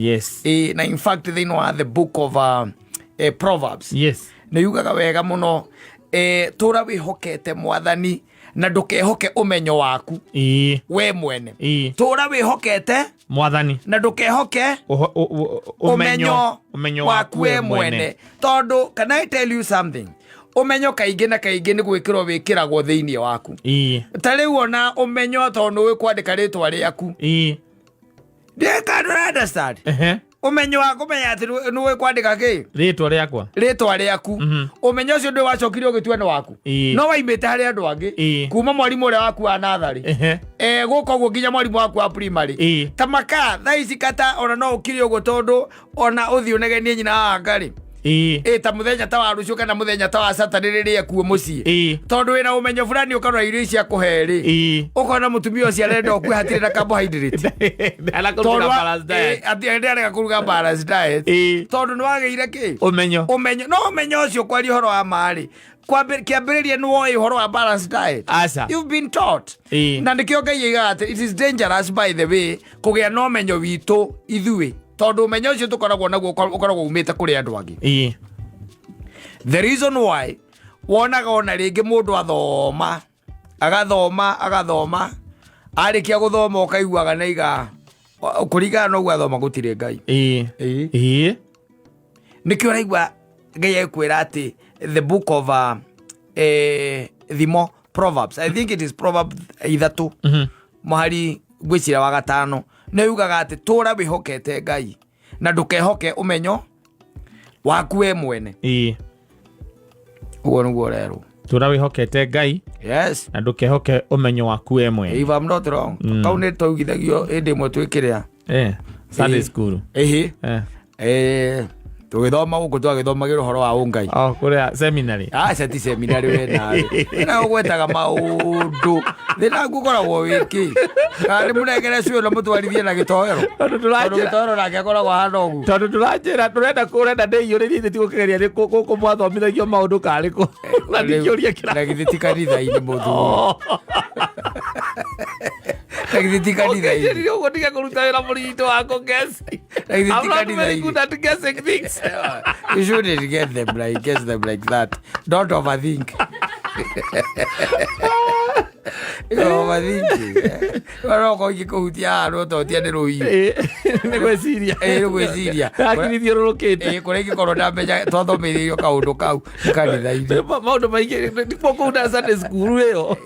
Yes. Ĩ, na in fact thĩinĩ wa the book of Proverbs nĩ yugaga wega mũno, tũra wĩhokete Mwathani na ndũkehoke ũmenyo waku we mwene. Tũra wĩhokete Mwathani na ndũkehoke ũmenyo ũmenyo waku we mwene, tondũ can I tell you something? Ũmenyo kaingĩ na kaingĩ nĩ gwĩkĩrwo wĩkĩragwo thĩinĩ waku. Ta rĩu ona ũmenyo, tondũ nĩ ũĩ kwandĩka rĩtwa rĩaku, ndĩkandũra understand? Ũmenyo wa kũmenya atĩ nĩ ũĩ kwandĩka kĩ Rĩtwa rĩakwa. Rĩtwa rĩaku. Ũmenyo ũcio ndũĩ wacokire ũgĩtua nĩ waku, no waimĩte harĩ andũ angĩ, kuma mwarimũ ũrĩa waku wa natharĩ, gũka ũguo nginya mwarimũ waku wa primary. Ta maka thaa ici kata ona no ũkire ũguo, tondũ ona ũthiĩ ũnegenie nyina wa anga-rĩ, ĩ ta mũthenya ta wa rũciũ kana mũthenya ta wa Saturday rĩrĩa ekuo mũciĩ, tondũ wĩna ũmenyo fulani, ũkarora irio ici akũhe rĩ, ũkona mũtumia ũcio arenda ũkue hatirĩ na carbohydrate. Ndanakuruga Tondũ balanced diet. Atĩ ndarega kũruga balanced diet, tondũ nĩ wagĩire kĩ? Ũmenyo. Ũmenyo. No ũmenyo ũcio, kwaria ũhoro wa marĩ, kĩambĩrĩria nĩ woĩ ũhoro wa balanced diet? Aca. You've been taught. Na nĩkĩo Ngai aigaga atĩ it is dangerous, by the way, kũgĩa na ũmenyo witũ ithuĩ, tondũ ũmenyo ũcio tũkoragwo naguo ũkoragwo umĩte kũrĩ andũ angĩ. The reason why wonaga ona rĩngĩ mũndũ athoma, agathoma, agathoma, arĩkia gũthoma ũkaiguaga na iga kũringana na ũguo athoma gũtirĩ Ngai. Nĩkĩo ũraigua Ngai ekwĩra atĩ the book of Thimo, Proverbs, I think it is Proverb 3, mũhari ngwĩciria wa 5, nĩ yugaga atĩ tũra wĩhokete Ngai na ndũkehoke ũmenyo waku we mwene. Ũguo nĩguo ũrerwo. Tũra wĩhokete Ngai na ndũkehoke ũmenyo waku we mwene. If I'm not wrong, kau nĩ twaugithagio hĩndĩ ĩmwe twĩkĩrĩa Sunday school. Ĩhĩ. Tũgĩthoma gũkũ twagĩthomagĩra ũhoro wa ũngai. Oh, kũrĩa seminary. Aca, ti seminary, we nawe na ũgwetaga maũndũ thĩna waku ũkoragwo wĩkĩ? Kana nĩ mũnengere cuĩ na mũtwarithie na gĩtoero? Tondũ Tondũ gĩtoero nake akoragwo ahana ũguo. Tondũ tũranjĩra tũrenda ũrenda ndĩiyũrĩrie ithe tigũkĩgeria nĩ gũkũ mwathomithagio maũndũ karĩ kũ na ndikĩũria kĩra Na githĩ ti kanitha-inĩ, mũthuri? Na githĩ ti kanitha-inĩ? Ũkĩnjĩrire ũguo ndige kũruta wĩra mũritũ wa kũguess. Na githĩ ti I'm not very kanitha-inĩ? good at guessing things. You shouldn't get them like guess them like that. Don't overthink. You're overthinking. Wala ko igikuhutia haha no totia nĩ rũhiũ. Nĩ gwĩciria. Nĩ gwĩciria. Hakiri thiũrũrũkĩte. Kũrĩa ingĩkorwo ndamenya twathomeire kaũndũ kau kanitha-inĩ. Maũndũ maingĩ ndikwo kũu na Sunday school ĩyo.